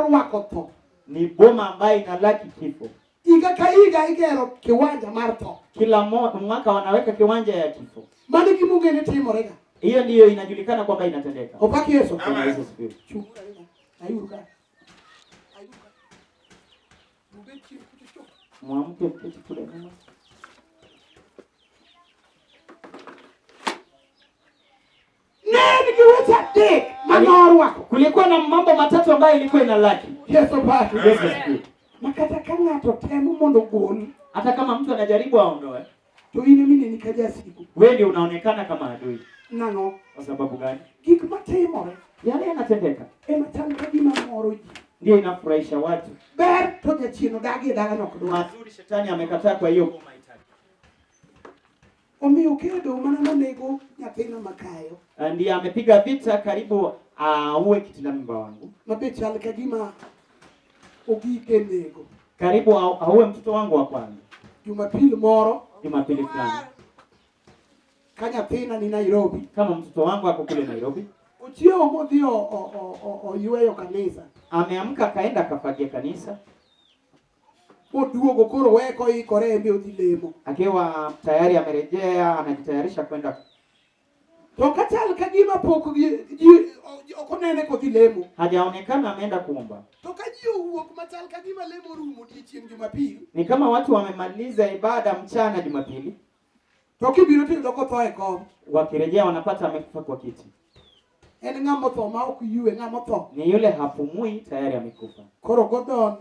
morwako tho. Ni boma ambayo inalaki kifo. Higa ka higa igero kiwanja mar tho. Kila mwaka wanaweka kiwanja ya kifo. Mano gima ong'e ni timorega. Hiyo ndiyo inajulikana kwamba inatendeka. Opak Yesu. Bwana Yesu asifiwe. Chung' ahinya. Ayuru ka. Ayuru ka. Ubet chien kucho chop. Mwamke mketi kule nyuma. Ne en gi weche adek ma norwako. Kulikuwa na mambo matatu ambayo ilikuwa inalaki. Yesu opaki. Yesu asifiwe. Ma kata ka ng'ato temo mondo ogol, Hata kama mtu anajaribu aondoe, to in emineni ka jasigu. wewe ndio unaonekana kama adui. Nang'o? Kwa sababu gani? Gik matimore Yale yanatendeka ema chal ka gima moro ji. ndiyo inafurahisha watu. Ber to jachien odagi e dalano ok dwar. Mazuri shetani amekataa, kwa hiyo boma itaki. Omiyo kedo mana monego nyathina makayo. Ndiye amepiga vita karibu auwe kitinda mimba wangu, Ma be chal ka gima ogik e nego. karibu auwe mtoto wangu wa kwanza. Jumapil moro Jumapili fulani, ka nyathina ni Nairobi, kama mtoto wangu ako kule Nairobi, ochiewo modhi oyweyo kanisa. Ameamka akaenda akafagia kanisa, Moduogo koro weye koikore en be odhi lemo. Akiwa tayari amerejea, anajitayarisha kwenda. To ka chal ka gima pok ji ok onene kodhi lemo. Hajaonekana ameenda kuomba. To ka ji owuok machal ka gima lemo orumo odiechieng' Jumapil. Ni kama watu wamemaliza ibada mchana Jumapili. To kibiro tiyudo kotho e kom. Wakirejea wanapata amekufa kwa kiti. En ng'ama otho ma ok ywe, ng'ama otho. Ni yule hapumui, tayari amekufa. Koro Gordon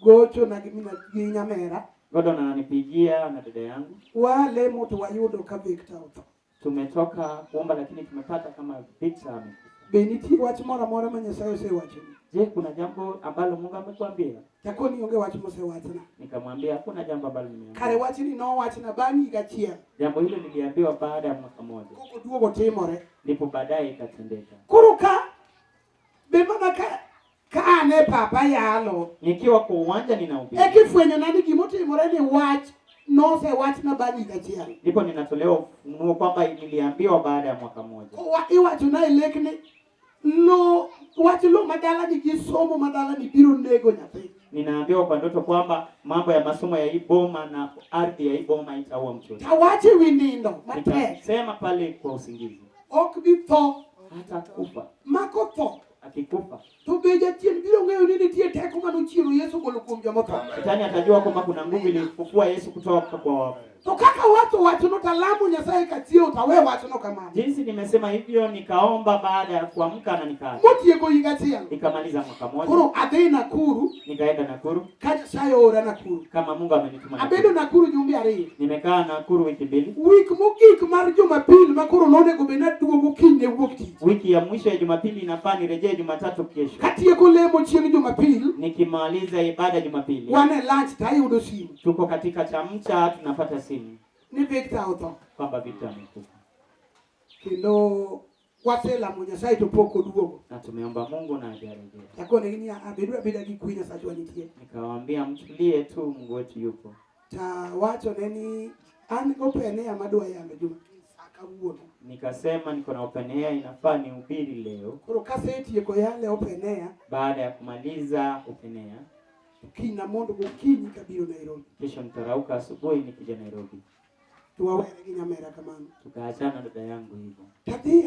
gocho na gi nyamera. Gordon ananipigia na dada yangu. Walemo to wayudo ka Victor otho. Tumetoka kuomba lakini tumepata kama Victor amekufa. Be nitie wach moro amora ma Nyasaye osewachoni? Je, kuna jambo ambalo Mungu amekuambia? Takoni onge wach mosewachna. Nikamwambia hakuna jambo ambalo nimeambiwa. Kare wachni nowachna bang' higa achiel. Jambo hilo niliambiwa baada ya mwaka mmoja. Koko duogo timore. Ndipo baadaye ikatendeka. Koro ka be mana ka an e papa yalo. Nikiwa kwa uwanja ninahubiri. Eka ifwenyona ni gimotimore ni wach nosewachna bang' higa achiel. Ndipo ninatolewa ufunuo kwamba niliambiwa baada ya mwaka mmoja. Kowa iwachona e lek ni lo wach lo madalani gi somo madalani biro nego nyathi. Ninaambiwa kwa ndoto kwamba mambo ya masomo ya hii boma na ardhi ya hii boma itaua mtoto. Tawache wi nindo matek. Nitasema pale kwa usingizi. Ok bi tho. Hata kufa. Mako tho. Akikufa. To be jachien biro ng'eyo ni nitie teko manochiero Yesu golo kuom joma otho. Shetani atajua kwamba kuna nguvu ilifufua Yesu kutoka kwa wafu. To kaka wacho wachno talamo Nyasaye kachiewo to awe wachno kamano. Jinsi nimesema hivyo nikaomba baada ya kuamka na nikaacha. Motieko higa achiel. Nikamaliza mwaka mmoja. Koro adhi Nakuru. Nikaenda Nakuru. Ka Nyasaye oora Nakuru. Kama Mungu amenituma Nakuru. Abedo Nakuru jumbe ariyo. Nimekaa Nakuru wiki mbili. Wik mogik mar Jumapil ma koro nonego bed naduogo kinyne wuok tich. Wiki ya mwisho ya Jumapili inafaa nirejee Jumatatu kesho. Katieko lemo chieng' Jumapil. Nikimaliza ibada Jumapili. Wan e lunch to ayudo simu. Tuko katika chamcha tunapata simu. Ni Victor otho. Kwamba Victor amekufa. Kendo waselamo Nyasaye to pok oduogo. Na tumeomba Mungu na hajarejea. Takonegi ni abedu abeda gi kwe Nyasachwa nitie. Nikawaambia mtulie tu, Mungu wetu yupo. Tawachone ni an open air madwa yalo Jumapili sa kawuono. Nikasema niko na open air, inafaa nihubiri leo. Koro kasetieko yale open air, Baada ya kumaliza open air, kiny namondo gokinyi kabiro Nairobi. Kesho nitarauka asubuhi nikija Nairobi. To wawere gi nyamera kamano. Tukaachana dada yangu hivyo. Tadhi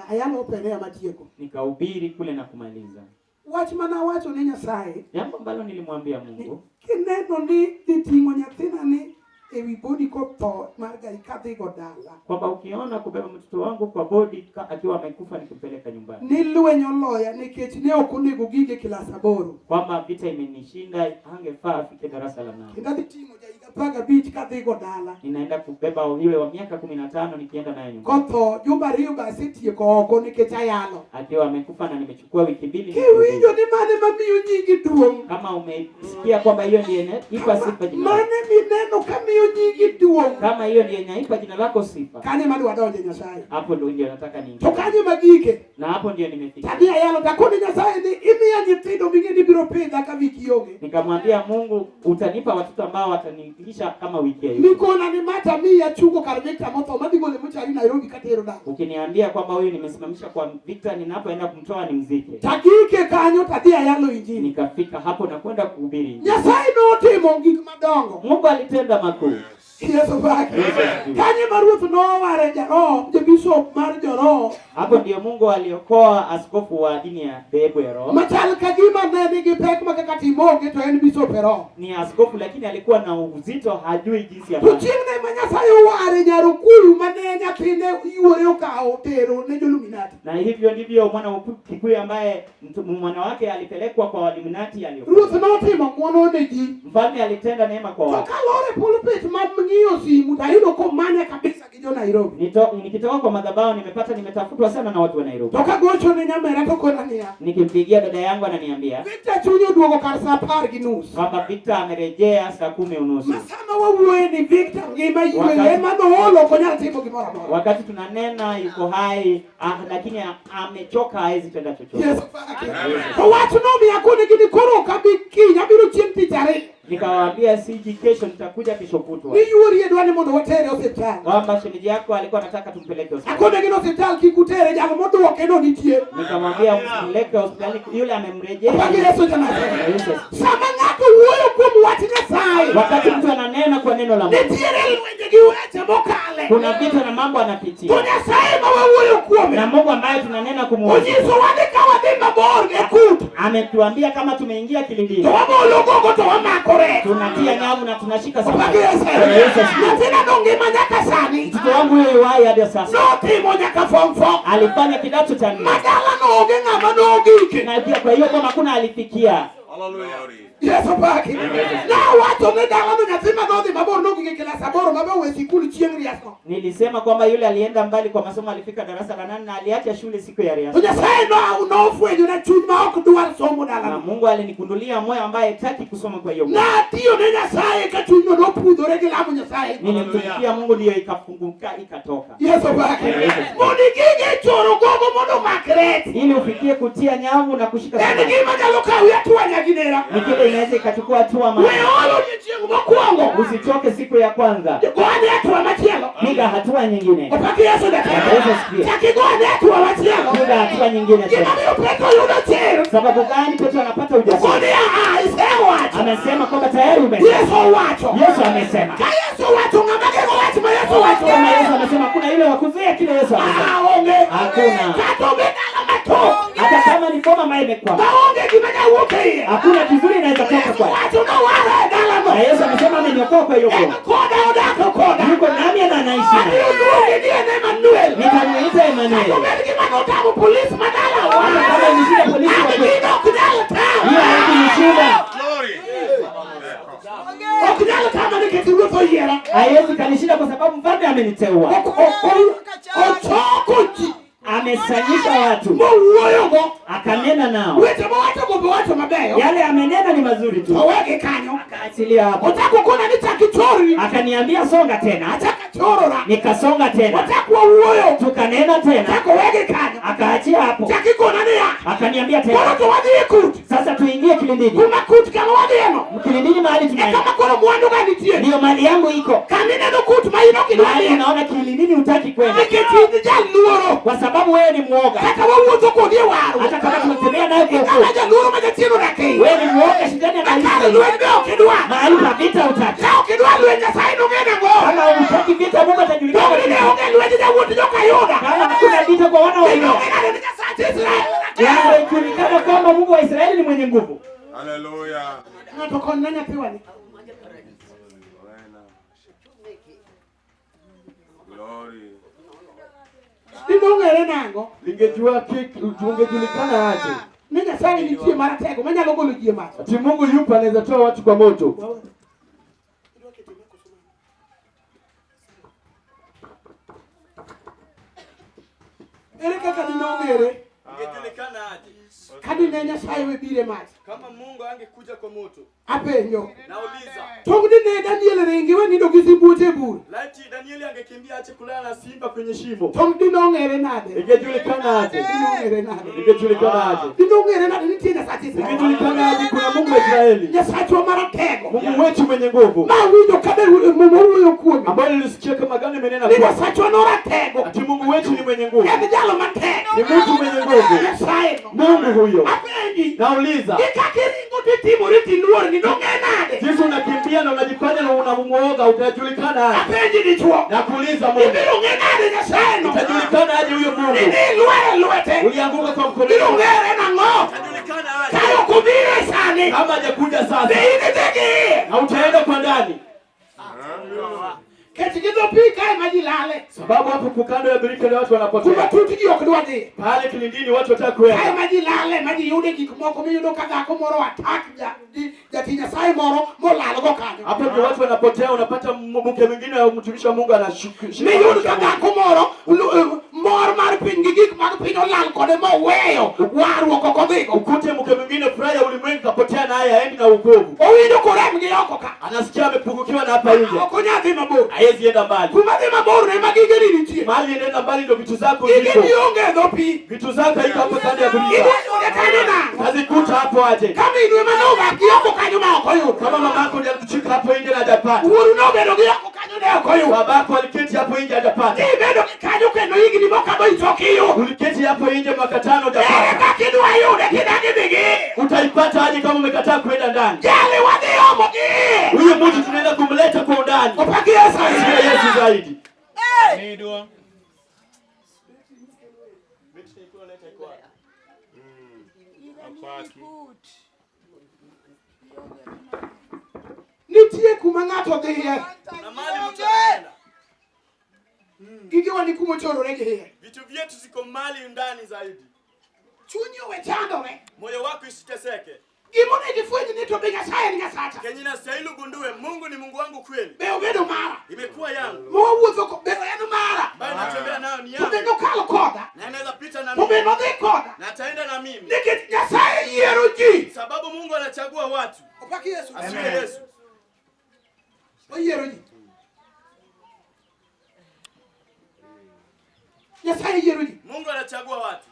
ayalo open air matieko. Nikahubiri kule na kumaliza. Wach mana awacho ne Nyasaye. Jambo ambalo nilimwambia Mungu. Kineno ni dhi ting'o nyathina ni ewi bodi kotho mar gari kadhigo dala. Kwamba ukiona kubeba mtoto wangu kwa bodi akiwa amekufa nikimpeleka nyumbani. Ni lweny oloya nikech ne ok onego gige klas 8. Kwamba vita imenishinda, angefaa afike darasa la 8. Kendo adhi ting'o jahiga 15 kadhigo dala. Ninaenda kubeba yule wa miaka 15 nikienda naye nyumbani. Kotho jumbe ariyo be asetieko oko nikech ayalo. Akiwa amekufa na nimechukua wiki 2. Kiwinjo ni mane mamiyo nyingi duong'. Kama umesikia kwamba hiyo ndiyo inaipa sifa jina lako. Mane mineno kamiyo nyingi duong'. Kama hiyo ndiyo inaipa jina lako sifa. Kanye madwa donje Nyasaye. Hapo ndio ndio nataka niingie. To kanye magike. Na hapo ndio nimefika. Tadhi ayalo takoni Nyasaye ni imiya miya nyithindo ming'e ni biro pidha ka wiki onge. Nikamwambia Mungu, utanipa watoto ambao watanilisha kama wiki hayuko. Nikona ni mata miya chungo kar Victor motho madhi gole mochari Nairobi katero dala. Ukiniambia kwamba huyu nimesimamisha kwa Victor, ninapoenda kumtoa nimzike. Tagike kanyo tadhi ayalo injili. Nikafika hapo na kwenda kuhubiri Injili. Nyasaye notimo gik madongo. Mungu alitenda makuu. Yesu pake. Yesu asifiwe. Kanye ma ruoth noware jaroho, jabishop mar joroho Hapo ndio Mungu aliokoa askofu wa dini ya dhehebu ya Roho. machal ka gima ne nigi pek ma kaka timo onge to en bishop e roho. Ni askofu lakini alikuwa na uzito, hajui jinsi ya To chieng' ne ma Nyasaye oware nyarukuyu mane nyathine yuore okawo tero ne joluminati. Na hivyo ndivyo mwana wa Kikuyu ambaye mwana wake alipelekwa kwa Waluminati aliokoa. Ruoth notimo ng'wono ne ji. Mfalme alitenda neema kwa To watu. kalor e pulpit ma ng'iyo simu tayudo komanya kabisa gi jo Nairobi. Nikitoka kwa madhabahu nimepata nimetafutwa sana na watu wa Nairobi. To kagocho ne nyamera to kona niya. Nikimpigia dada yangu ananiambia Victor chunye oduogo kar sa 10:30. kwamba Victor amerejea saa 10:30. Ma sama wawuoye ni Victor ngima yweyo Wakati- ema noolo ok onyal timo gimoro amora. Wakati tunanena yuko hai lakini amechoka, hawezi tenda chochote. Yesu pake. To wach nomiya konegi ni koro ok abi kiny abiro chieng' tich ariyo. Nikawaambia siji kesho, nitakuja kesho kutwa. Ni yuori dwa ni mondo watere osiptal. Kwamba shemeji yako alikuwa anataka tumpeleke hospitali. Akonegi ni osiptal kik utere jal moduoke no nitie. Nikamwambia msipeleke hospitali, yule amemrejea. Opaki Yesu ja-Nazareth. Yesu. Sama ng'ato wuoyo kuom wach Nyasaye, Wakati mtu ananena kwa neno la Mungu, nitiere lwenje gi weche mokale. kuna vita na mambo To anapitia, Nyasaye ma wawuoyo kuome na Mungu ambaye tunanena kumuhusu onyisowa ni ka wadhi mabor e kut ametuambia kama tumeingia to kilindini, wabolo gogo to wamako rech. tunatia nyavu na tunashika Opaki samaki. Yesu. Yesu asifiwe. Nyathina no ngima nyaka sani. Mtoto wangu huyo yuhai hadi sasa, Notimo nyaka form four. alifanya kidato cha 4 Madala no onge ng'ama nogike. na pia kwa hiyo kama hakuna alifikia. Yesu paki. Nawacho ne dalano nyathi ma nodhi mabor nogik e kilas 8 mabe owe sikul chieng' riasno. Nilisema kwamba yule alienda mbali kwa masomo, alifika darasa la 8 na aliacha shule siku ya To riasa. Nyasaye nofwenyo na chuny ma ok dwar somo Na dalano. Mungu alinigundulia moyo ambaye hataki kusoma kwa hiyo. Natiyo ne Nyasaye ka chunyno nopudhore gi lamo Nyasaye. Nilimtumikia Mungu ndiyo ikafunguka ikatoka. Yesu paki. Mondo igige choro gogo mondo omak rech. Ili ufikie kutia nyavu na kushika En samaki. gima nyalo kawi hatua nyaginera. Ni kile inaweza ikachukua hatua We mara. olo odiechieng' mokwongo. Usichoke siku ya kwanza. Gone hatua machielo. Piga hatua nyingine. Opaki Yesu jatelo. Yesu asifiwe. Chak igone hatua machielo. Piga hatua nyingine tena. Gima miyo Petro yudo chir. Sababu gani Petro anapata ujasiri? Koni isewacho. Amesema kwamba tayari umesema. Yesu owacho. Yesu amesema. Ka Yesu owacho ng'ama geng'o wach ma Yesu owacho. Kama Yesu amesema kuna yule wa kuzuia kile Yesu amesema. Ah, onge. Hakuna. Kata obed dala matho. Hata kama ni boma ambayo imekwama. Maonge gima nyawuok e iye. Hakuna kizuri inaweza toka Yesu kwake. wacho nowara e dalano. Na Yesu amesema ameniokoa kwa hiyo En boma. koda odak koda. Yuko nami na anaishi nami. Abiro luonge ni en Emmanuel. Nitamuita Emmanuel. Kata obed gima notamo polis madalawa. Hata kama imeshinda polisi wa An kwetu. gino ok nyal tama. Hiyo haikunishinda. Ok nyal tama nikech ruoth oyiera. Haiwezi kanishinda kwa sababu mfalme ameniteua. Ochoko ji Amesanyisha watu. mowuoyogo. Akanena nao. Weche mowachogo be owacho mabeyo. Yale amenena ni mazuri To tu. wegi kanyo. Akaachilia hapo. Ochako kona ni chak ichorri. Akaniambia songa tena. Achako achorora. Nikasonga tena. Ochako wawuoyo. Tukanena tena. Chako wegi kanyo. Akaachia hapo. Chak ikona niya. Akaniambia Koro tena. to wadhi e kut. Sasa tuingie kilindini. Kuma kut kama wadhiyeno. Kilindini mahali E tunaenda. kama koro mwandu ga nitie. Ndiyo mali yangu iko. Kama ineno kut ma in ok idwa Mahali dhiye. unaona kilindini hutaki kwenda. Nikech in jaluoro. Kwa sababu wewe ni muoga. Kata wawuotho kodi e warruok. Hata kama tunatembea naye kwa Kama ukoo. jaluoro ma jachien odak e iye. Wewe ni muoga, shetani Kar anaishi. lweny be ok idwa. Mahali pa vita hutaki. Ka ok idwa lweny Nyasaye nong'e nang'o. Kama hutaki vita Mungu atajulikana. Dong ni ne onge lweny jawuoth joka Yuda. Kama hakuna vita kwa wana wa Yuda. Nong'e nade ni Nyasach Israel. Yaani ijulikana kwamba Mungu wa Israeli ni mwenye nguvu. Hallelujah. Ng'ato konyna nyathiwani. Glory. Dinong'ere nang'o? Lingejua tungejulikana aje? Ni Nyasaye nitie maratego manyalo golo ji e mach. Ati Mungu yupo anaweza toa watu kwa moto. Ere kaka dinong'ere? Ingejulikana aje Ka dine Nyasaye we biro e mach. kama Mungu angekuja kwa moto? Apenjo. Nauliza, Tong dine Daniel ringi we nindo gi sibuoche e bur. laiti Danieli angekimbia ache kulala na simba kwenye shimo. Tong dinong'ere nade? Ingejulikana aje? Dinong'ere nade? Ingejulikana aje? Dinong'ere nade nitie Nyasach Israel. Ingejulikana aje kuna Mungu wa Israeli, Nyasachwa maratego. Mungu wetu mwenye nguvu, Mawinjo kabe muma wuoyo kuome. ambayo nilisikia kama gani imenena Ni kwa Nyasachwa noratego. ati Mungu wetu ni mwenye nguvu, En jalo matek. ni mtu mwenye nguvu, Nyasaye no. Mungu huyo. Apenji. Nauliza, Gi kaka iringo titimori tiluor ni nong'e nade. jinsi unakimbia na unajifanya na unamuoga, utajulikana aje? Apenji dichuo. Nakuuliza Mungu, Ibiro ng'e nade Nyasaye no. utajulikana aje huyo Ni Mungu? ni lwere lwete. Ulianguka kwa mkono Biro wako. ng'ere nang'o? Itajulikana aje? Ka ok obiro e sani. Kama hajakuja sasa, Be in idhi gi iye. na utaenda kwa ndani, Kech gi dho pi kae ma ji lale. sababu hapo kukando ya birika na watu Kuma wanapotea tut ji ok dwa dhi. pale kilindini, watu wataka Kae kwenda ma ji lale ma ji yude gik moko miyudo ka dhako moro atak jatich Nyasaye moro molalgo kanyo. hapo, ndio watu wanapotea. Unapata mke mwingine au mtumishi wa Mungu anashuka Miyud ka dhako moro mor mar piny gi gik mag piny olal kode moweyo warruok ok odhigo. ukute mke mwingine furaha ya ulimwengu kapotea naye aendi na wokovu, Owinjo korem gi oko ka. anasikia amepungukiwa na hapa nje, Ok onyal dhi mabor. hawezi enda mbali. Kuma dhi mabor ne ma gigeni nitie. Mahali enda mbali ndio vitu zako Gigeni ziko, onge e dho pi. vitu zako haiko hapo kando ya birika, Idwa yude kanyo nang'o? tazikuta hapo aje. Ka minu ema nomaki oko kanyo ma ok oyudo. Kama mamako ndiye alikushika hapo nje na hajapata, Wuoru nobedo gi oko kanyo ne ok oyudo. babako aliketi hapo nje hajapata, Ibedo gi kanyo kendo higni mokadho ichok iyudo. uliketi hapo nje mwaka 5 Ere hujapata. kaka idwa yude kidagi dhi gi iye? Utaipata aje kama umekataa kwenda ndani? Jali wadhi omo gi iye. Huyu mtu tunaenda kumleta kwa undani, Opak Yesu. sio Yesu zaidi. Apaki. Nitie kuma ng'ato dhiye. Na mali mtu anaenda. Gigewa ni kuma ochorore gi iye. Vitu vyetu ziko mali ndani zaidi. Chunyi owe chandore. Moyo wako isiteseke. Gimonego ifweny ni to be Nyasaye en Nyasacha. Kenye inastahili ugundue Mungu ni Mungu wangu kweli. Be obedo mara. Imekuwa yangu. Mowuotho be en mara. Ambayo natembea nayo ni To be yangu. nokalo koda. Na anaweza pita na To be mimi. nodhi koda. Na ataenda na mimi. Nikech Nyasaye yiero ji. Sababu Mungu anachagua watu. Opak Yesu. Asiwe Yesu. Oyiero ji. Nyasaye yiero ji. Mungu anachagua watu.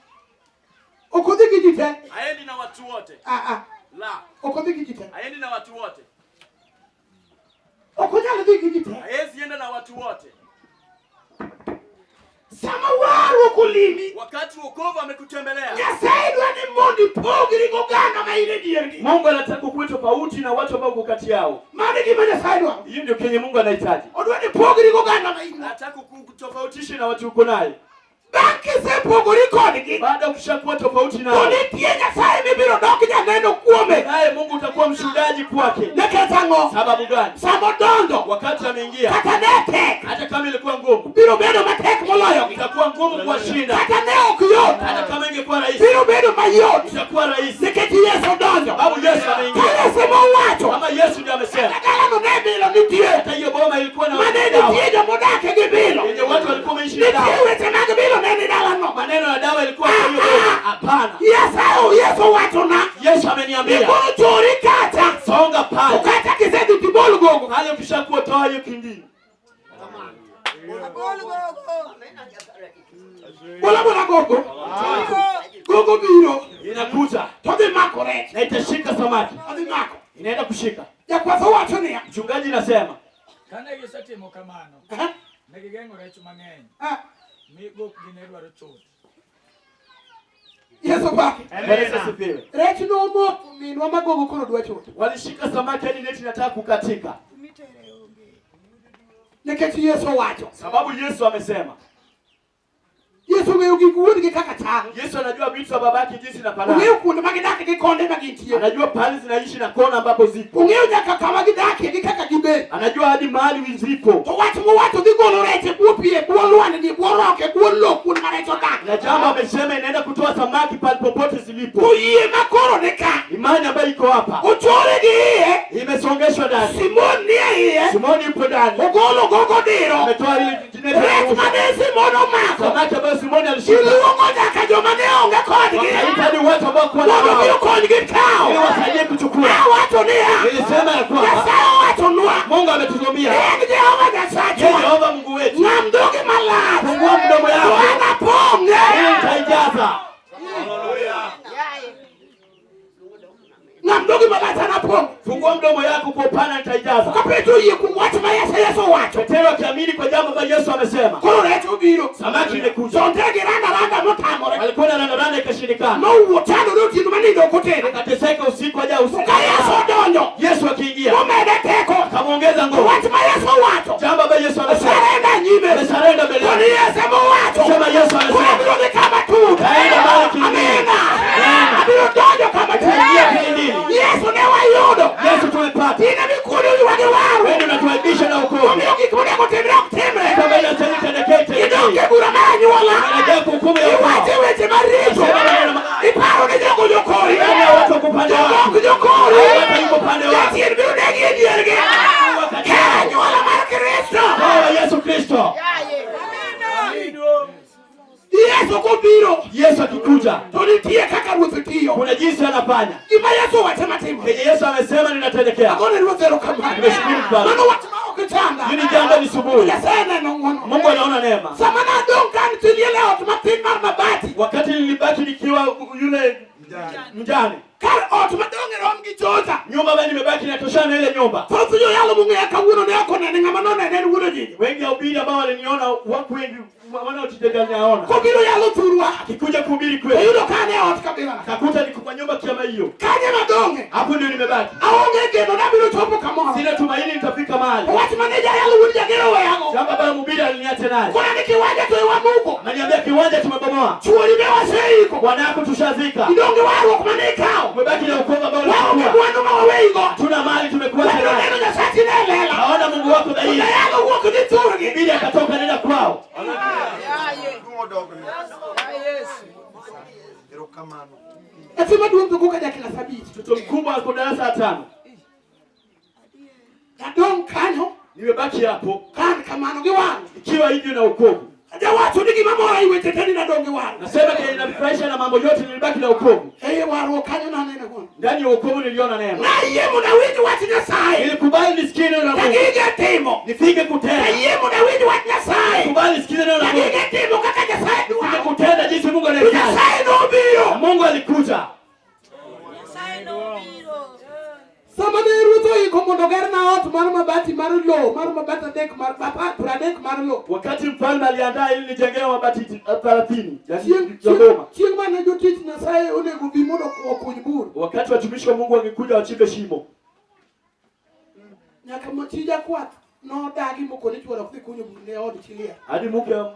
Ok odhi gi ji te. Haendi na watu wote. Ah, ah. La, Ok odhi gi ji te. haendi na watu wote. Ok onyal dhi gi ji te. Haezi enda na watu wote. Sama warruok olimi, Wakati wokovu amekutembelea, Nyasaye dwa ni mondo ipogri goganda ma in e diergi. Mungu anataka ukuwe tofauti na watu ambao uko kati yao. Mano e gima Nyasaye dwaro. Hiyo ndio kenye Mungu anahitaji, Odwa ni pogri goganda ma in go. anataka kukutofautisha tofautishe na watu uko naye. Bang' kisepogori kodgi, Baada ya kushakuwa tofauti to nao, nitie Nyasaye mibiro dok janeno kuome. naye Mungu utakuwa mshuhudaji kwake. Nikech ang'o? Sababu gani? Sama odonjo, Wakati ameingia, kata ne tek, hata kama ilikuwa ngumu, biro bedo matek moloyogi. itakuwa ngumu kuwashinda. Kata ne ok yot, Hata kama ingekuwa rahisi, biro bedo mayot. itakuwa rahisi, Nikech Yesu odonjo. sababu Yesu Ka ameingia. Yesu mowacho, Kama Yesu ndiye amesema, kata dalano ne bilo nitie. hata hiyo boma ilikuwa na Mane dawa nitie jomodak gi bilo. yenye watu walikuwa wameishi na Nitie dawa. weche mag bilo ne ni dalano. Maneno ya dawa ilikuwa kwa hiyo boma? Hapana. Yesu Yesu owachona Yesu ni ameniambia koro chori kacha. songa To pale kata kisedhi tibol gogo. pale, ukishakuwa toa hiyo kingine. Bola bola gogo. Gogo biro. Inakuja To dhi mako rech. na itashika samaki, Odhi mako. inaenda kushika. Jakwath owacho niya. Mchungaji nasema Kane gisetimo kamano, Eh? ne gigeng'o rech mang'eny, Ah, mi gokgi ne dwaro chot. Yesu paki. Bwana Yesu asifiwe. Rech nomoko minwa ma gogo koro dwa chot. Walishika samaki hadi neti inataka kukatika, Nikech Yesu owacho. sababu Yesu amesema. Yesu ong'eyo gik wuon-gi kaka chal. Yesu anajua vitu vya babake jinsi inafanana, Ong'eyo kuonde ma gidakie gi konde ma gintie. anajua pahali zinaishi na kona ambapo ziko, Ong'eyo nyaka kama gidakie gi kaka gibet. anajua hadi mahali zipo, To wach mowacho dhi golo rech e bwo pi, e bwo lwandni, e bwo rok, e bwo lo kuond ma rech odakie. na jambo amesema inaenda kutoa samaki pale popote zilipo. To yie ma koro ni ka, Imani ambayo iko hapa ochore gi iye, imesongeshwa ndani. Simon ni e iye, Simoni yupo ndani, ogolo gogo diro. ametoa ile neti Rech mane Simon omako, samaki ambayo Simoni alishika, iluongo nyaka joma ne onge kodgi wakaita hadi watu ambao kuwa na mondo bi wao okonygi ili kawo. wasaidie kuchukua. Awacho niya, Nilisema ya kwamba Nyasaye owachonwa, Mungu ametutumia en Jehova yeye, Nyasachwa, Jehova Mungu wetu. ng'am dhogi malach, Fungua mdomo to yako anapong'e. ili nitaijaza. Ng'am dhogi malach anapong'. Fungua mdomo yako kwa upana, nitaijaza. Ka Petro oyie kuom wach ma Yesu owacho. Petero akiamini kwa jambo ambalo Yesu amesema, Koro rech obiro. samaki imekuja. Chon te giranda randa motamore. Walikuwa na randa ikashindikana, Nowuok chandore otieno ma nindo ok otere. akateseka usiku aja usiku. Ka Yesu odonjo. Yesu akiingia Omede teko. akamwongeza nguvu. Wach ma Yesu owacho. Jambo ambalo Yesu amesema, Osarenda nyime. amesarenda mbele Koni yake. Yesu emowacho. Sema Yesu Koro amesema, abiro dhi kama tut. Taenda mbali kilindini. Amina. Abiro donjo kama tut. Taingia kilindini. Yesu ne wayudo. Yesu tumepata. Tine mikuodo wiwa gi Wewe warruok. unatuaibisha na wokovu. Omiyo gik monego timre ok timre. Kama inastahili tendekee, Idok itendekee. e bura mar anyuola. Unaelekea kwa hukumu ya Iwacho ukoo. weche maricho. Sema maneno mabaya. Iparo ni jogo jokori. Yaani watu wako upande Jogo wako. ok jokori. Watu yuko upande wako. Jachien biro negi e diergi. Ker anyuola mar Kristo. Roho wa Yesu Kristo. Yesu kobiro Yesu akikuja, to nitie kaka ruoth tiyo. kuna jinsi anafanya. Gima Yesu owacho ema timore. Kenye Yesu amesema ninatendekea. Agone ruoth erokamano. Nimeshukuru Baba. Mano wach ma ok chanda. Hili jambo ni subuhi. Nyasaye neno ng'wono. Mungu anaona neema. Sama nadong' ka antie e ot matin mar mabati. Wakati nilibaki nikiwa yule mjane, Kar ot madong' e rom gi chocha. nyumba ambayo nimebaki inatoshana na ile nyumba. Thoth joyalo mong'eya kawuono ne ok onene ng'ama nonene en wuod Ojinja. Wengi wahubiri ambao waliniona wako wengi wanaotitegemeaona. Kobiro yalo thurwa. Akikuja kuhubiri kwetu, Oyudo ka an e ot kabila. kakuta niko kwa nyumba kama hiyo. Kanye madong'e. Hapo ndio nimebaki. Aonge geno nabiro chopo kamoro. Sina tumaini nitafika mahali. Wach mane jayalo wuod Jagero oweyago. Jambo ambalo mhubiri aliniacha naye. Kona ni kiwanja to iwamuko. Ananiambia kiwanja tumebomoa. Chuori be waseiko. Bwana yako tushazika. Idong' gi warruok mane ikawo. Umebaki na wokovu ambao Waonge ulichukua. mwandu ma waweigo. Tuna mali tumekuacha Wabiro nayo. neno Nyasachi ne e lela. Naona Mungu wako dhahiri. Jayalo wuok dhi thurgi. Mhubiri akatoka nenda kwao. Nyathi maduong' to koka ja klas abich. Mtoto mkubwa ako darasa la tano. Adong' kanyo Nimebaki hapo kan kamano gi warruok. ikiwa hivyo na wokovu. Jawacho ni gima mora i weche te ni nadong' gi warruok. Nasema kenye inanifurahisha na mambo yote nilibaki na wokovu. Ei warruok kanyo naneno gono. Ndani ya wokovu niliona neema. Nayie mondo awinj wach Nyasaye. Nilikubali nisikie neno la Ka Mungu. gige timo. Nifike kutenda. Nayie mondo awinj wach Nyasaye. Kubali nisikie neno la Ka Mungu. gige timo kaka Nyasaye Nifike dwaro. kutenda jinsi Mungu To anahitaji. Nyasaye nobiro. Mungu alikuja. Sama ne ruoth oiko mondo ogerna ot mar mabati mar lowo mar mabati adek mar 30 mar lowo. Wakati mfalme aliandaa ili nijengewe mabati 30 ya Chieng' Dodoma. chieng' mane jotich Nyasaye onego bi mondo okuny bur. Wakati watumishi wa Mungu wangekuja wachimbe shimo, Nyaka ma chi jakwath nodagi mokone chuore ok dhi kunyo bur ne od chi liel. hadi mke wa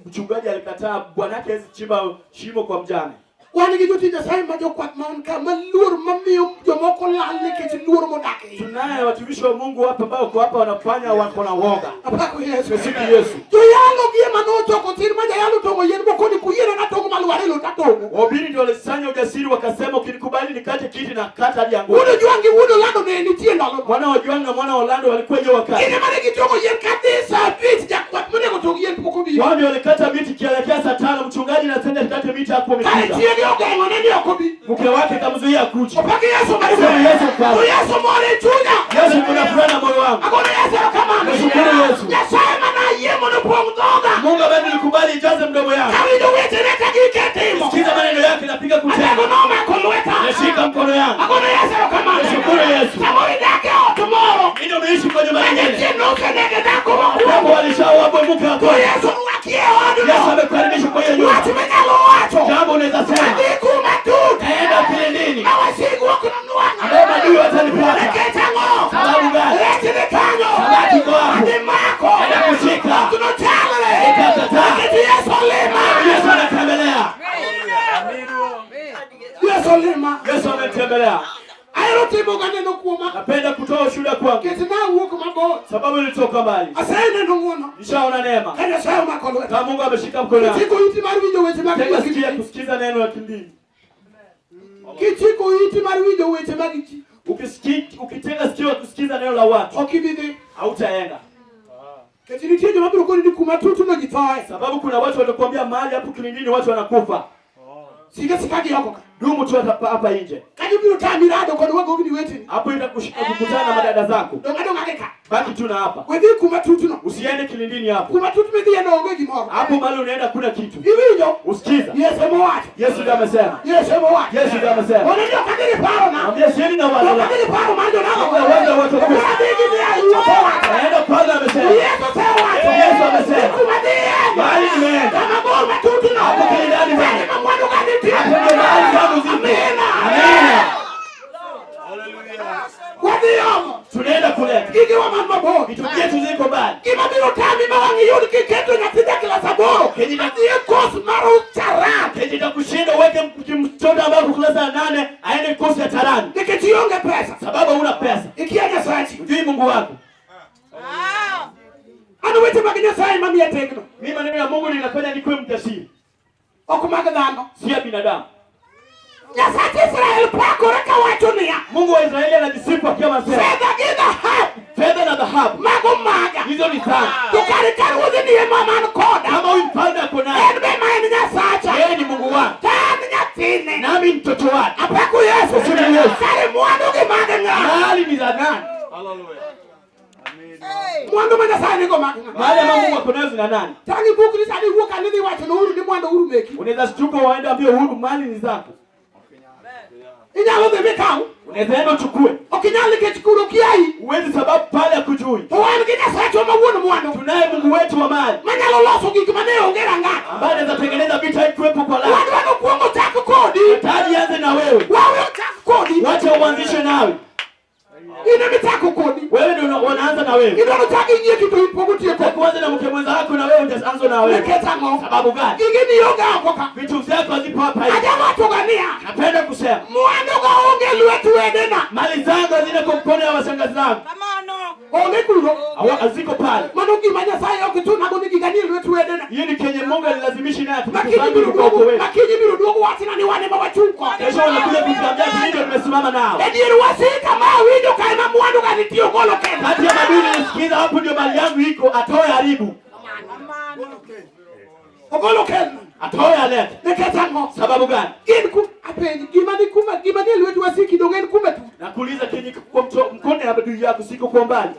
mchungaji alikataa bwanake hawezi chimba shimo kwa mjane. Wan gi jotich Nyasaye ma jokwath man ka maluor mamiyo jomoko lal nikech luor modak e iye. Tunaye watumishi wa Mungu hapa ambao wako hapa wanafanya wako na woga. Apako Yesu. Tumsifu Yesu. Joyalo gi ema nochoko chir ma jayalo tong'o yien mokoni kuyiena natong'o malwar e lowo tatong'o. Wahubiri ndio walisanya ujasiri wakasema, ukinikubali nikate kiti na kata hadi anguke. Wuod Ojwang' gi wuod Olando ne nitie ndalono. Mwana wa Ojwang na mwana wa Orlando walikuwa hiyo wakati. Kinde mane gitong'o yien kadhi sa abich jakwath monego tong' yien pok obiro. Wao ndio walikata miti kielekea saa 5, mchungaji na sende kate miti hakuwa Kare amekuja. chiege ogeng'one ni ok obi. Mke wake kamzuia kuja. Opaki Yesu Sema maduong'. Yesu To mfalme. Yesu mor e chunya. Yesu kuna furaha na moyo wangu. Agone Yesu erokamano. Nashukuru Yesu. Nyasaye manayie mondo opong' dhoga. Mungu ambaye nilikubali ijaze mdomo yangu. Kawinjo wechene ka gike timo. Sikiza maneno yake napiga Atego kutenda. nomako lweta. Nashika mkono yangu. Agone Yesu erokamano. Nashukuru Yesu. Samoro idak e ot moro. Mimi nimeishi kwa nyumba Ma nyingine. jachien nosenege dhako Hapo mokwongo. walishaoa mke wa To kwanza. Yesu orwaki e odno. Yesu amekukaribisha kwa hiyo Wach nyumba. minyalo wacho. Jambo unaweza sema. Adhi kuma tut. Naenda kilindini. Ma wasigu ok nonwang'a. Ambaye maadui watanipata. Nikech ang'o? Sababu gani? Rech ni kanyo. Samaki iko hapo. Adhi mako. Enda kushika. Ok nochalre. Itakataa. Nikech Yesu olima. Yesu anatembelea. Yesu olima. Yesu ametembelea. Ahero timo ga neno kuoma. Napenda kutoa ushuhuda kwangu Nikech nawuok mabor. sababu nilitoka mbali. Aseneno ng'wono. Nishaona neema. Ka Nyasaye omako lweta. Kama Mungu ameshika mkono wangu. Kichiko iti mar winjo weche mag Tega sikia ji. kusikiza neno la kidini. Kichiko iti mar winjo weche mag ji. Ukisikia ukitega sikio kusikiza neno la watu Ok ibi dhi. hautaenda. Nikech nitie joma biro koni ni kuma tutuno ji thoe. Sababu kuna watu watakwambia mahali hapo kilindini watu wanakufa. Sika sika gi oko ka. Dumu tu hapa hapa nje. Ka gibiro tami rado kod wagogni weteni. Hapo itakushika kukutana na madada zako. Dong' adong'a gi ka. Baki tu na hapa. We dhi kuma tutuno. Usiende kilindini hapo. Kuma tut midhiye no onge gimoro. Hapo mahali unaenda kuna kitu. Iwinjo? Usikiza. Yesu emowacho. Yesu ndiye amesema. Yesu emowacho. Yesu ndiye amesema. Oneni ok adhi gi parona. Mwambie siendi na wazo Ok lako. adhi gi paro mar jodalawa. Sina wazo la watu Ok wakuu. adhi gi nia ruoth owacho. Naenda pale amesema. Yesu osewacho. Yesu amesema. Kuma adhiye. Mahali nimeenda. Kama bor matut no. Hapo kile ndani Kanye ma mwandu ga nitie. Hapo ndio mahali zangu zipo. Amina. Amina. Wadhi omo. Tunaenda kuleta. Gigewa man mabor. Vitu vyetu ziko mbali. Gima biro tami ma wang' iyud kiketo nyathi ja klas 8 adhi e kos mar charan Kenye itakushinda uweke mtoto ambaye ako klasa ya 8 aende kosi ya tarani. nikech ionge pesa. Sababu huna pesa. Ikia Nyasachi. Hujui Mungu wako. An weche mag Nyasaye mamiya tegno. Mimi maneno ya Mungu ninafanya nikuwe mjasiri. Ok mag dhano. Si ya binadamu. Nyasach Israel pakore kawacho niya. Mungu wa Israeli anajisifu akiwa anasema Fedha gi dhahabu fedha na dhahabu mago maga. hizo ni zangu. To kare ka ruodhi ni ema man koda. Kama huyu mfalme ako naye, En be ma en Nyasacha. yeye ni Mungu wangu To an nyathine. nami mtoto wake. Apako Yesu. Sema Yesu. Kare mwandu gi mag ng'a. Mali ni za nani? Mwandu ma Nyasaye nigo mag ng'a. Mali ambayo Mungu ako nayo zina nani? Tang' ibukni sani iwuok ane idhi wacho ne Uhuru ni mwandu Uhuru meki. Unaweza shtuka waende ambie Uhuru mali ni zako. Inyalo dhi mikaw. Unaweza enda uchukue. Ok inyal nikech kuro kiayi. Huwezi sababu pale hakujui. To wan gi Nyasachwa ma wuon mwandu. Tunaye Mungu wetu wa mali Manyalo loso gik mane onge rangach. ambaye anaweza tengeneza vita ikiwepo kwa lako. Wadwa nokwongo chak kodi. Taji anze na wewe. Wawe ochak kodi. Wacha uanzishe nawe. In ema ichako kodi. Wewe ndio wanaanza na wewe. Idwaro chak inyieki to in pok otieko. Nataka kuanza na mke mwenza wako na wewe hujaanza na wewe. Nikech ang'o? Sababu gani? Gige ni onge oko ka. Vitu vyako hazipo hapa hivi. Ajawacho ga niya. Napenda kusema Mwandu ga onge lwet wedena. mali zangu hazina kwa mkono ya washangazi zangu. Onge kuro. Haziko pale. Mano gima Nyasaye ok chunago ni giga nie lwet wedena. Hiyo ni kenye Mungu alilazimishi naye Makinyi biro tuko duogo. wewe. Makinyi biro duogo wachna ni wan ema wachung' kode. Kesho wanakuja kutuambia ati ndio nimesimama nao. E dier wasika ma awinjo ka ema mwandu ga nitie ogolo kendo. Kati ya madui nilisikiza hapo ndio mali yangu iko, atoe haribu. Ogolo kendo. Atoe alete. Nikech ang'o? Sababu gani? Gin ku apenji gima ni kuma gima ni e lwet wasiki donge en kuma tut. Nakuuliza kenye iko kwa mkono ya adui yako siko kwa umbali.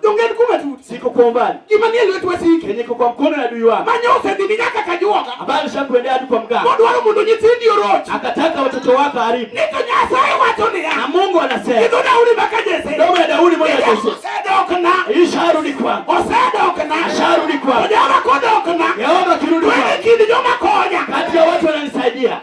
Donge en kuma tut. Siko kwa umbali. Gima ni e lwet wasiki. Kenye iko kwa mkono ya adui wako. Mane osedhi nyaka kajuoga. Ambaye alishakuendea hadi kwa mganga. Modwaro mondo nyithindi oroch. Akataka watoto wako haribu. Ni to Nyasaye wacho niya. Na Mungu anasema. Idho Daudi maka Jesse. Domo ya Daudi moja Jesse. Osedokna. Isharudi kwangu. Osedokna. Asharudi kwangu. To Jehova kodokna. Yehova kirudi Twende kwangu. kind joma konya. Kati ya watu wananisaidia.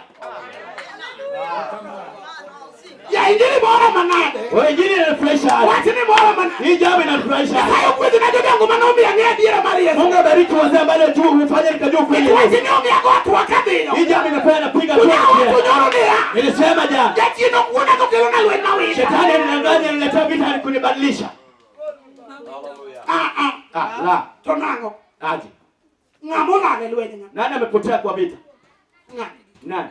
Ya injili moro manade. Wewe injili inanifurahisha hapa. Wach ni moro manade. Hii jambo inanifurahisha. Nyasaye ogwedhna jodongo mane omiyo ang'e adiera mar Yesu. Mungu abariki wazee ambao tu umefanya nikajua ukweli. Wach ni omiyo ago hatua kadhiyo. Hii jambo inafanya napiga hatua. Tunyawacho nyoro niya. Nilisema jana. Jachien ok wuonda to kelona lweny mawita. Shetani alinidanganya aliniletea vita kunibadilisha. Ah, ah. Ah, la. To nang'o? Aje. Ng'ama olal e lweny ng'a? Nani amepotea kwa vita? Ng'a? Nani?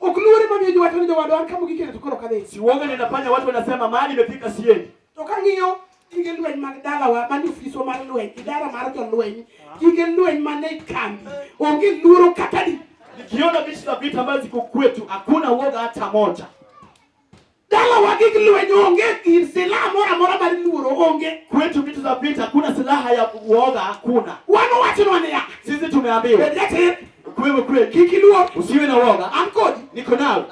Ok luore mamiyo ji wacho ni jowadwa an kama gikene to koro ok adhi. Si uoga ninafanya watu wanasema mahali imefika siendi. To kang'iyo gige lweny mag dalawa mane ofiswa mar lweny, idara mar jolweny, gige lweny mane kambi, onge luoro kata di. Nikiona vitu za vita ambazo ziko kwetu hakuna uoga hata moja. Dalawa gig lweny onge gir silaha moro amora mar luoro onge. Kwetu vitu za vita hakuna silaha ya uoga hakuna. Wan owachnwa niya. Sisi tumeambiwa. Bed jachir. Wewe kweli. Kik iluor. Usiwe na uoga. An kodi. Niko nawe.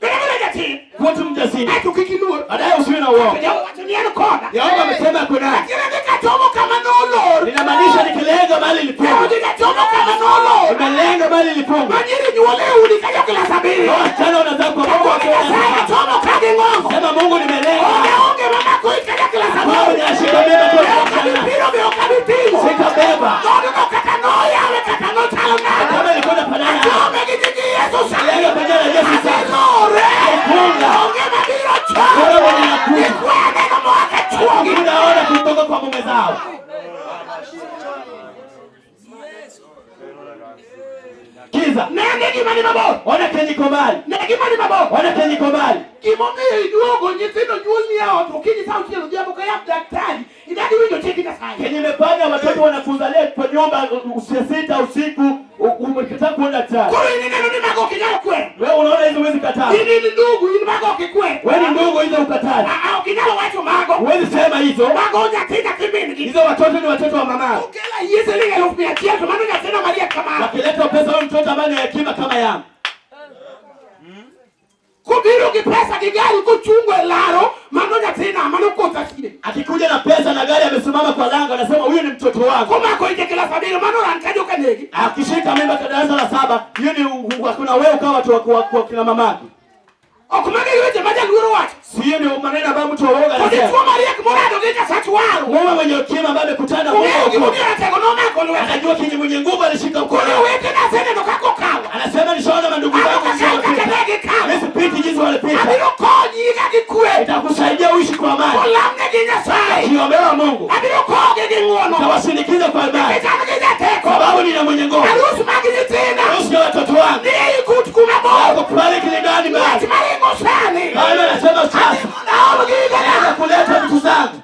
Bed abeda jachir. Kuwa tu mjasiri. Aeto kik iluor. Baadaye usiwe na uoga. Jehova wacho ni en koda. Yehova amesema ako nawe. Adiera ni kachomo kama nolor. Ninamaanisha nikilenga mahali ilifungwa. Daudi kachomo kama nolor. Nimelenga mahali ilifungwa. Manyiri nyuol e udi ka joklas 7. Wasichana wanazaa kwa Mungu Kapok Nyasaye kachomo ka ging'ongo. Sema Mungu nimelenga. Onge onge mamako it ka joklas 8. Baba ninashika mimba kwa Be ok abi piro be ok abi ting'o. Sitabeba. Dhoodno kata noyawe kata nochalo nade. Kama ilikuwa inafanana. Achome gi nying Yesu sani. Lenga pamoja na Yesu sasa. Aselore. Funga. Onge mabiro chome. Wewe mwenye nakuja. Ikweya neno moa ka chuogi. Unaona kutoka kwa mume zao. Kiza. Nene gima ni mabor. Ona kenye iko mbali. Ne gima ni mabor. Ona kenye iko mbali. Gimomiyo iduogo nyithindo nyuolni e ot okinyi sa 6 odhiambo ka yap daktari idagi winjo chik Nyasaye. Kenye imefanya watoto wanakuzalia kwa nyumba saa 6 usiku umekataa kuona daktari. Koro in ineno ni mago ok inyal kwero. Wewe unaona hizo huwezi kataa. In in ndugu in mago ok ikwer. Wewe ni ndugu hizo ukataa. Ah, ah, ok inyal wacho mago. Huwezi sema hizo. Mago nyathi nyathi min gi. min gi. Hizo watoto ni watoto wa mama. Kokela yie siling 100,000 to mano nyathina mariek kamano. Wakileta pesa huyu mtoto ambaye ni hekima kama yangu. Kobiro gi pesa gi gari kochungo e laro, mano nyathina, mano kotha sie. Akikuja na pesa na gari amesimama kwa lango anasema huyu ni mtoto wangu. Komako ite klas 7 mano ran ka joka negi. Akishika mimba kwa darasa la 7, hiyo ni hakuna wewe ukawa watu wa kina mamake. Ok magi weche ma jaluoro wacho. Sio ndio maneno ambayo mtu wa woga To anasema. dichuo mariek morado gi Nyasach waro. Mume mwenye hekima ambaye amekutana na Ong'eyo Mungu. gimomiyo ratego nomako lwete. Anajua kinyi mwenye nguvu alishika Koro mkono. owetena aseneno kaka okalo. Anasema nishaona mandugu Ano zangu jinsi kaka kaka walipita. ne gikalo. Mimi sipiti jinsi walipita. Abiro konyi ka gi kwe. Nitakusaidia uishi kwa amani. Kolamne gi Nyasaye. Kiombewa Mungu. Abiro kowogi gi ng'uono. Nitawasindikiza kwa imani. Nikech an gi jateko. Kwa sababu nina mwenye nguvu. Arus mag nyithinda. Harusi ya watoto wangu. Ni ei kut kuma bor. Wako pale kilindani Wach mbali. maringo sani. Bwana anasema Adhi sasa mondo aol gigena. naenda kuleta vitu zangu.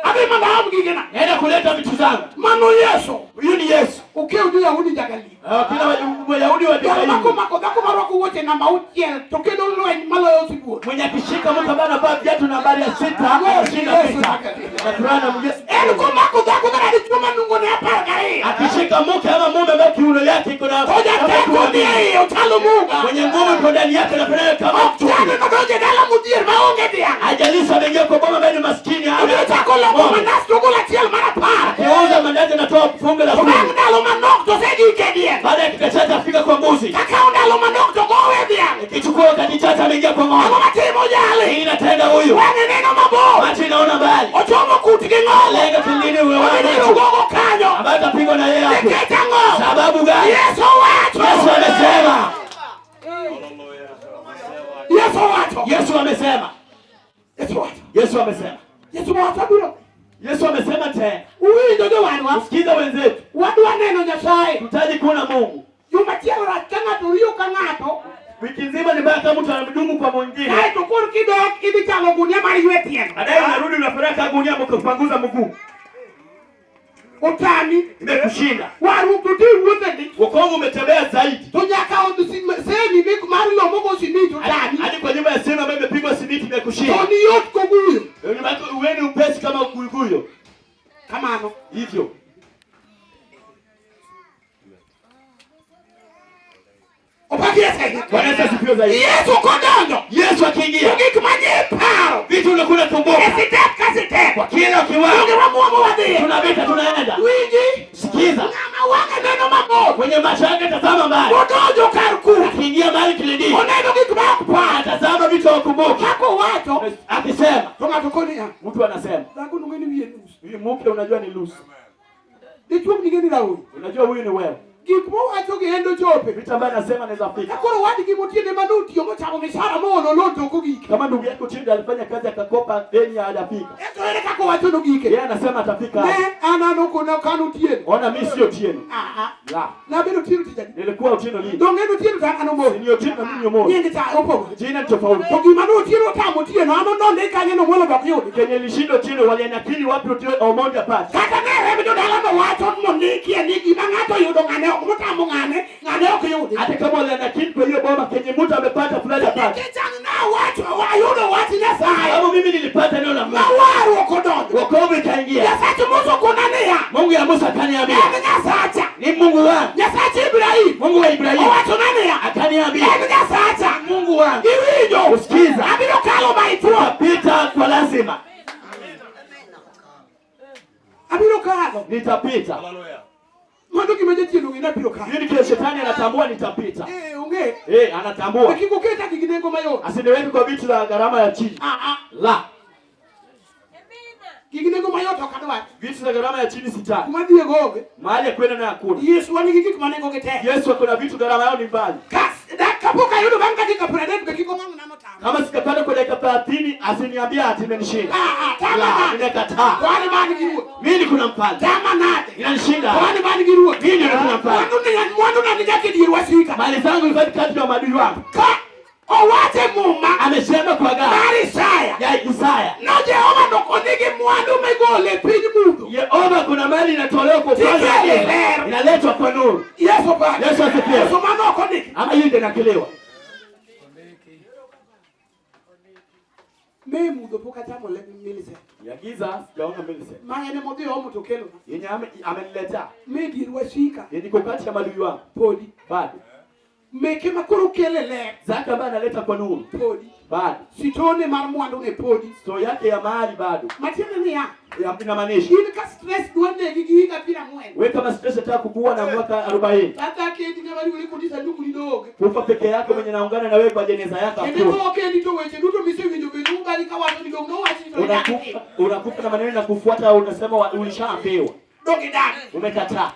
Adhi mondo aom gigena. Naenda kuleta vitu zangu. Mano Yesu. Huyu ni Yesu. Okew jo-Yahudi ja-Galili. Kila Wayahudi wa Jal dunia mako hii. mako dhako marwako wuoche namba 6 to kelo lweny maloyo sibuor. Mwenye akishika mtu ambaye anavaa viatu nambari ya 6 anashinda Yesu vita. Na furaha na Yesu. En komako dhako kata dichuo manungone 12. Akishika mke ama mume ambaye kiuno yake iko na To jateko ni e iye ochalo muga. mwenye nguvu iko ndani yake anafanana kama Ok mtu. chane nodonjo e dala modhier maonge dhiang'. Haijalishi ameingia kwa boma ambaye ni maskini hana. Obiro chako loko mandas to ogolo achiel mar 10. Akiuza mandazi anatoa fungu la To bang' 10. ndalo manok to osegike diel. Baada ya dakika chache afika kwa mbuzi. Kakawo ndalo manok to gowe dhiang'. Ikichukua wakati chache ameingia kwa Ang'o ng'ombe. matimo jali? Nini natenda huyu? Wang'e neno mabor. Macho inaona mbali. Ochomo kut gi ng'owo. Lenga kilindini wewe Odhi mtu. gogo kanyo. Ambaye atapigwa na yeye hapo. Nikech ang'o? Sababu gani? Yesu owacho. Yesu amesema. Yesu owacho. Yesu amesema. Yesu owacho. Yesu amesema. Yesu owacho abiro. Yesu amesema tena. Uwinjo jowadwa. Sikiza wenzetu. Wadwa neno Nyasaye. Tutaji kuona Mungu. Juma chielo rach ka ng'ato riyo ka ng'ato. Wiki nzima ni mbaya kama mtu anadumu kwa mwingine. Kaeto koro kidok idhi chalo gunia mar ywe tielo. Baadaye unarudi unafuraka gunia mkupanguza mguu. Otami. Imekushinda. Warruok to ti wuothe ndi. Wokovu umetembea zaidi. To nyaka od semi mik mar lo mogo simiti otami. Hadi kwa nyumba ya sema ambayo imepigwa simiti imekushinda. To ni yot koguyo. Nyumba yako uende upesi kama ukuiguyo. Kamano. Hivyo. Opak Yesu. Bwana Yesu asifiwe zaidi. Yesu kodonjo. Yesu akiingia, To gik manie paro. vitu unakuwa E unakumbuka. sitep ka sitep. Kwa kila kiwango Onge wamuomo wadhiye. tunavita tunaenda. Winji. Sikiza. Ng'ama wang'e neno mabor. Kwenye macho yake tazama mbali. Odonjo kar kut. Akiingia mahali kilindini, Oneno gik ma ok par. atazama vitu hawakumbuki. Kaka owacho. Akisema, To ng'ato koni ya. mtu anasema, Dhako nong'e ni wiye nus. huyu mke unajua ni lusu. Dichuo ning'e ni raoyi. Unajua huyu ni wewe. Gik mowacho gi en dochope. Vitu ambaye anasema anaweza fika. Ka koro wadgi motiende manotiyo mochamo mishahara moolo lon to ok ogike. Kama ndugu yako Chindo alifanya kazi akakopa deni hajafika. Ento ere kaka owacho nogike. Yeye anasema atafika. Ne an an ok ok an Otieno. Ona mimi sio Otieno. Ah, ah. La. Nabedo Otieno tich adi? Nilikuwa Otieno lini? Donge en Otieno to an an Omolo. Ni Otieno na mimi ni Omolo. Nying cha opogore. Jina ni tofauti. To gima ne Otieno otamo Otieno, an ononde kanyo no Omolo be ok yudi. Kenye ilishinda Otieno walianakili wapi Otieno Omondi apate. Kata ne remb jodala no wacho mondikie ni gima ng'ato oyudo ng'ane ok motamo ng'ane, ng'ane ok yudi. Hata kama walianakili kwa hiyo boma kenye mtu amepata fulani apate. Nikech an nawacho ayudo wach Nyasaye. Sababu mimi nilipata neno la Ma Mungu. warruok odonjo. Wokovu ikaingia. Nyasach Musa okona niya. Mungu ya Musa akaniambia, En Nyasacha. ni Mungu wangu, Nyasach Ibrahim. Mungu wa Ibrahimu Owachona niya. akaniambia, En Nyasacha. Mungu wangu, Iwinjo. Usikiza. Abiro kalo maitwo. pita kwa lazima, Abiro kalo. nitapita. Mano gima jachien ong'e ni abiro kalo. Hiyo ni kile shetani anatambua nitapita. Ong'e. Anatambua. Kik oketa gi nengo mayot. Asiniweke kwa vitu za gharama ya chini. Ah, ah. La, Gik nengo mayot ok adwar. vitu za gharama ya chini sitaki. Kuma adhiye go onge. Mahali ya kwenda nayo hakuna. Yesu wan gi gik ma nengogi tek. Yesu kuna vitu gharama yao ni mbali. Kapok ayudo bang' dakika 30 be kik ong'ang'na notama. Kama sijapata kwa dakika 30 asiniambia ati imenishinda. Ah, ah, tama La, nade. nimekataa. To an man gi ruoth. Mimi kuna mfalme. Tama nade. Inanishinda. To an man gi ruoth. Mimi ndio kuna mfalme. Mwandu na nyaka e dier wasika. Mali zangu hifadhi kati ya maadui wangu. Ka owacho e muma Amesema kwa gari mar Isaya. ya Isaya. No Jehova nokonigi mwandu migolo e piny mudho. Yehova kuna mali inatolewa kwa ufalme wa Tikele giza. ler. Inaletwa kwa nuru. Yesu bwana. Yesu asifiwe. Yesu mano ok ondiki. Ama hiyo ndio inakiliwa. Me mudho pok achamo le Millicent. Ya giza sijaona Millicent. Ma en emodhi omo to kelona. Yenye ameniletea. Me dier wasika. Yenye iko kati ya maadui wangu. Podi. Bado. Meke ma koro kele ler. Zaka ambaye analeta kwa nuru. Podi. Bado. Sitone mar mwandu ne podi. Sto yake ya mahali bado. Matiende niya. Ya inamaanisha. In ka stress dwa negi gi higa piero ang'wen. Wewe kama stress unataka kukuua na mwaka 40. Kata kendi ng'ama riwore kodi sanduku ni donge. Kufa peke yako mwenye naungana na wewe kwa jeneza yako Kendo hakuna. itho kendi to weche duto misewinjo bende ubali kawacho ni dong' nowachi to idak. Unakufa na maneno na kufuata unasema ulishaambiwa. Dong' idak. Umekataa.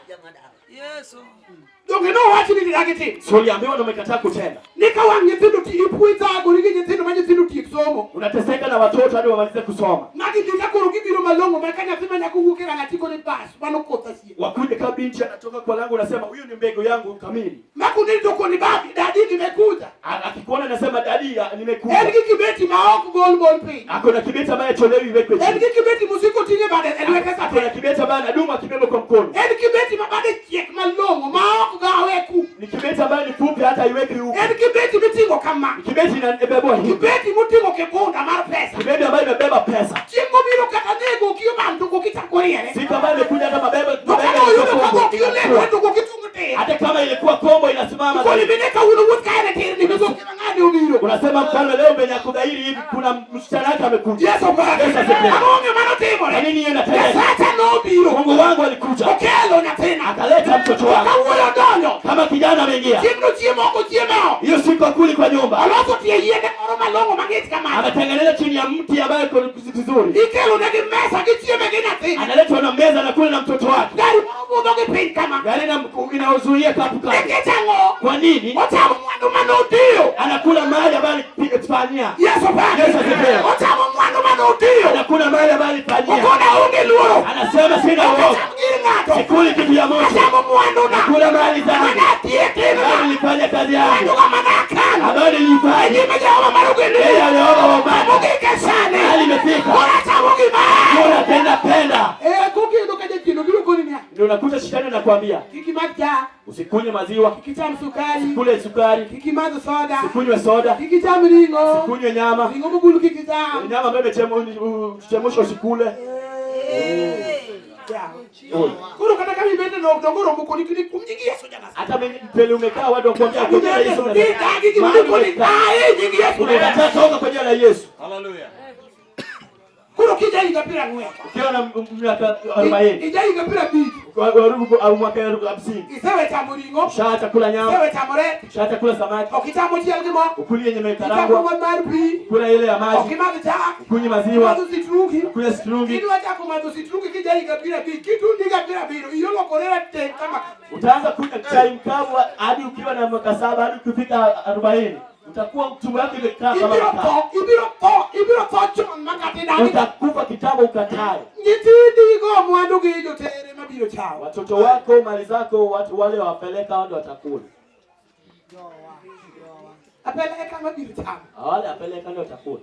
Donge nowachi ni idagi tim. Si uliambiwa na umekataa kutenda. Ni ka wang' nyithindo ti ipwe thagori gi nyithindo ma nyithindo tiek somo. Unateseka na watoto hadi wamalize kusoma. Magi dhi ka koro gibiro malong'o ma ka nyathi ma nyako wuok e rangach tikone bas mano kotha sie. Wakuje kama binti anatoka kwa lango unasema huyu ni mbegu yangu kamili. Makuneni to koni babi dadi nimekuja. Akikuona anasema dadi nimekuja. En gi kibeti ma ok gol gol piny. Ako na kibeti ambaye tolewi iwekwe En chini. gi kibeti mosiko ting'e bade e lwete Ako na sa. kibeti ambaye anadumu akibeba kwa mkono. En kibeti ma bade chiek malong'o ma ok gawe ku. Ni kibeti ambaye ni fupi hata iweki huku. En kibeti miting'o kama. Ni kibeti inabebwa hivi. Kibeti moting'o kibunda mar pesa. Kibeti ambayo imebeba pesa. Chieng' mobiro kata nego okiyo bam to goki chako riere. Siku ambayo imekuja hata mabeba To kata mabega oyudo ilikuwa ka kombo, goki oleng'ore inakuwa. to goki tung' tir. Hata kama ilikuwa kombo inasimama. Koni bende kawuono wuoth ka en e tir ni migoki ma ng'ani obiro. Unasema mfalme leo umenyakudhairi hivi kuna msichana wake amekuja. Yesu opaki. Yesu asifiwe. Ang'o momiyo mano timore? Kwa nini yeye anatendeka? Nyasacha nobiro. Mungu wangu alikuja Okelo nyathina. akaleta mtoto wangu. Kawuoyo odonjo. Kama kijana ameingia. Chieng'no chiemo ok ochiemo. Hiyo siku akuli kwa nyumba. Oloso tie yiende moro malong'o mang'ich kamano. Ametengeneza chini ya mti ambayo iko vizuri. Ikelo negi mesa gichieme gi nyathini. Analetwa na meza na kula na mtoto wake. Gari moro budho gi piny kama. Gari inaozuia kapu kapu. Nikech ang'o? Kwa nini? Ochamo mwandu manotiyo. Anakula mali ambayo alifanyia. Yesu opaki. Yesu asifiwe. Ochamo mwandu manotiyo. Anakula mali ambayo alifanyia. Okona onge luoro. Anasema sina Ok uoga. acham gir ng'ato. Sikuli kitu ya mtu. Achamo mwanduna. Nakula mali zangu. Mana atiye timna. Ambayo nilifanya kazi yangu. Mwanduga mana akano. Ambayo nilifanya. E nyim Jehova mar ogendini. Yeye aliomba wababa. Mogik e sani. Hali imefika. Koro achamo gima. Kula penda penda. Eh, kokiyudo ka jachien obiro koni niya, Ndio unakuta shetani anakuambia kik imadh chak, usikunywe maziwa, kik icham sukari, kule sukari, kik imadh soda, usikunywe soda, kik icham ring'o, usikunywe nyama. ring'o mobul kik icham. Nyama ambayo imechemshwa usikule. Yeah. Koro kata ka mibete no dongo romo kodi kidi kuom nying Yesu janasa. Hata mbele umekaa watu wakuambia kwa jina la Yesu. Idagi gi Mahali mtu koni umekaa. ae nying Yesu. Umekataa toka kwa jina la Yesu. Hallelujah. Koro kija higa 40. Ukiwa na miaka 40 Ija higa 50. au mwaka 50 Isewe chamo ring'o, ushaacha kula nyama, isewe chamo rech, ushaacha kula samaki, ok ichamo chiel gi mo, ukuli yenye ichamo imekarangwa, ma mar pi, kula ile ya ok maji, imadh chak, ukunywe maziwa, imadho sitrungi. kula sitrungi. Kidwa chako madho sitrungi kija higa 50, kitundi higa 70, iyolokore rateng' kama Utaanza kunywa chai mkavu hadi ukiwa na mwaka 7 hadi ukifika 40 utakuwa tumbo yako imekaa kama ibiro makaa. tho, ibiro tho, ibiro tho chon ma kata idagi. Utakufa kitambo ukatae. Nyithindigo mwandu gi jotere mabiro chamo. Watoto wako, mali zako, watu wale wapeleka wao ndio watakula. Apeleka mabiro chamo. Wale apeleka ndio watakula.